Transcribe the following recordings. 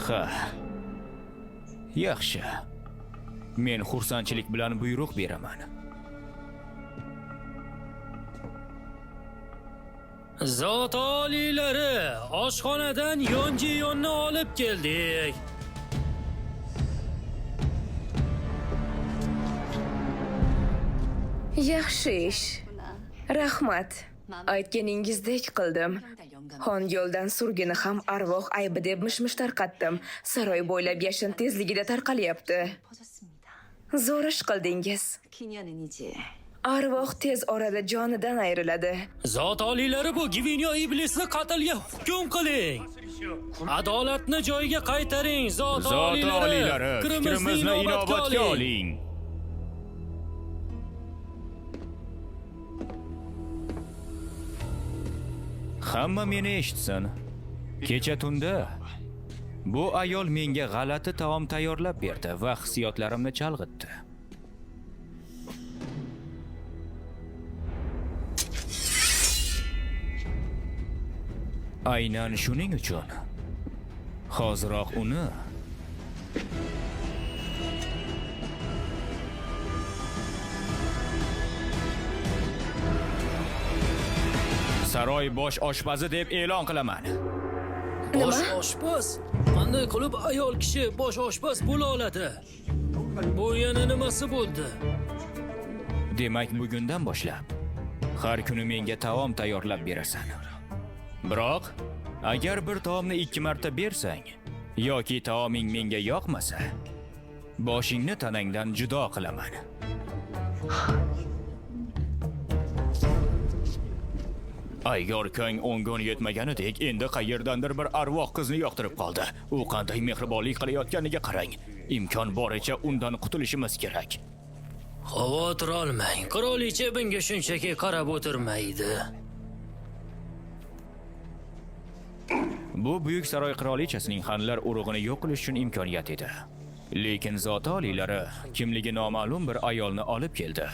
Ha. Yaxshi. Men xursandchilik bilan buyruq beraman. Zot oliylari, oshxonadan Yonjiyonni olib keldik. Yaxshi ish. Rahmat. Aytganingizdek qildim. Xongoldan surgini ham arvoh aybi deb mish-mish tarqatdim. Saroy bo'ylab yashin tezligida tarqalyapti. Zo'r ish qildingiz. Arvoh tez orada jonidan ayriladi. Zot oliylari, bu Gvinyo iblisni qatlga hukm qiling. Adolatni joyiga qaytaring, zot Zot oliylari, fikrimizni inobatga oling. Hamma meni eshitsin. Kecha tunda bu ayol menga g'alati taom tayyorlab berdi va hissiyotlarimni chalg'itdi. Aynan shuning uchun hoziroq uni saroy bosh oshpazi deb e'lon qilaman. Bosh oshpaz? Qanday qilib ayol kishi bosh oshpaz bo'la oladi? Bu yana nimasi bo'ldi? Demak, bugundan boshlab har kuni menga taom tayyorlab berasan. Biroq, agar bir taomni 2 marta bersang yoki taoming menga yoqmasa, boshingni tanangdan judo qilaman. Ayyor Kang o'ngon yetmaganidek endi qayerdandir bir arvoh qizni yoqtirib qoldi. U qanday mehribonlik qilayotganiga qarang. Imkon boricha undan qutulishimiz kerak. Xavotir olmang. Qirolicha bunga shunchaki qarab o'tirmaydi. Bu buyuk saroy qirolichasining xanlar urug'ini yo'q qilish uchun imkoniyat edi. Lekin zoti oliylari kimligi noma'lum bir ayolni olib keldi.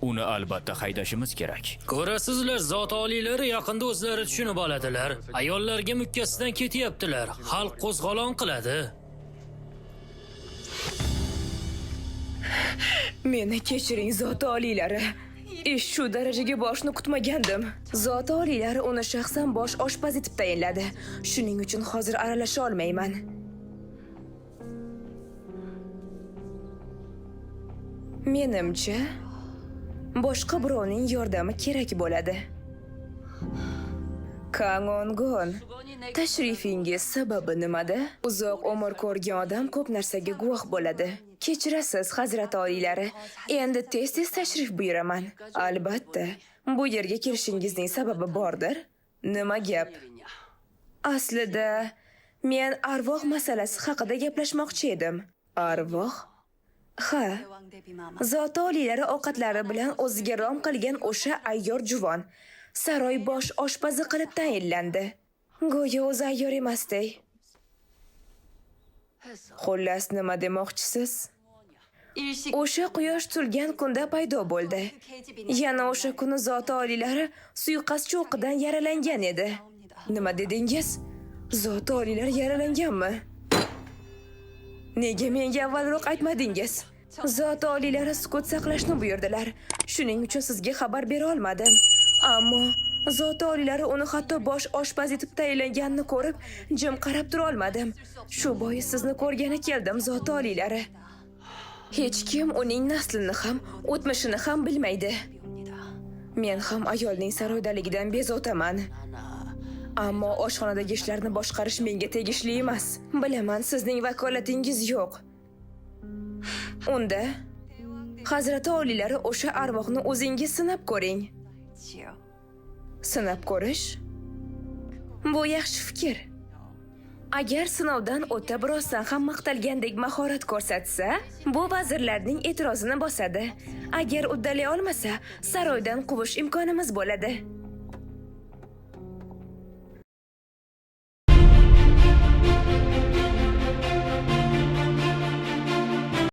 Uni albatta haydashimiz kerak. Ko'rasizlar, zot oliylari yaqinda o'zlari tushunib oladilar. Ayollarga mukkasidan ketyaptilar. Xalq qo'zg'olon qiladi. Meni kechiring, zoti oliylari. Ish shu darajaga boshni kutmagandim. Zoti oliylari uni shaxsan bosh oshpaz etib tayinladi. Shuning uchun hozir aralasha olmayman. Menimcha, boshqa birovning yordami kerak bo'ladi. Kangongon, tashrifingiz sababi nimada? Uzoq umr ko'rgan odam ko'p narsaga guvoh bo'ladi. Kechirasiz, hazrat oliylari. Endi tez-tez tashrif buyuraman. Albatta, bu yerga kelishingizning sababi bordir. Nima gap? Aslida men arvoh masalasi haqida gaplashmoqchi edim. Arvoh? Ha. Zoti oliylari ovqatlari bilan o'ziga rom qilgan o'sha ayyor juvon saroy bosh oshpazi qilib tayinlandi. Go'yo o'zi ayyor emasday. Xullas, nima demoqchisiz? O'sha quyosh tutilgan kunda paydo bo'ldi. Yana o'sha kuni zoti oliylari suiqasdchi o'qidan yaralangan edi. Nima dedingiz? Zoti oliylari yaralanganmi? Nega menga avvalroq aytmadingiz? Zoti oliylari sukut saqlashni buyurdilar. Shuning uchun sizga xabar bera olmadim. Ammo zoti oliylari uni hatto bosh oshpaz etib tayinlanganini ko'rib, jim qarab tura olmadim. Shu bois sizni ko'rgani keldim, zoti oliylari. Hech kim uning naslini ham, o'tmishini ham bilmaydi. Men ham ayolning saroydaligidan bezovtaman. Ammo oshxonadagi ishlarni boshqarish menga tegishli emas. Bilaman, sizning vakolatingiz yo'q. Unda Hazrati oliylari o'sha arvohni o'zingiz sinab ko'ring. Sinab ko'rish? Bu yaxshi fikr. Agar sinovdan o'ta birozdan ham maqtalgandek mahorat ko'rsatsa, bu vazirlarning e'tirozini bosadi. Agar uddalay olmasa, saroydan quvish imkonimiz bo'ladi.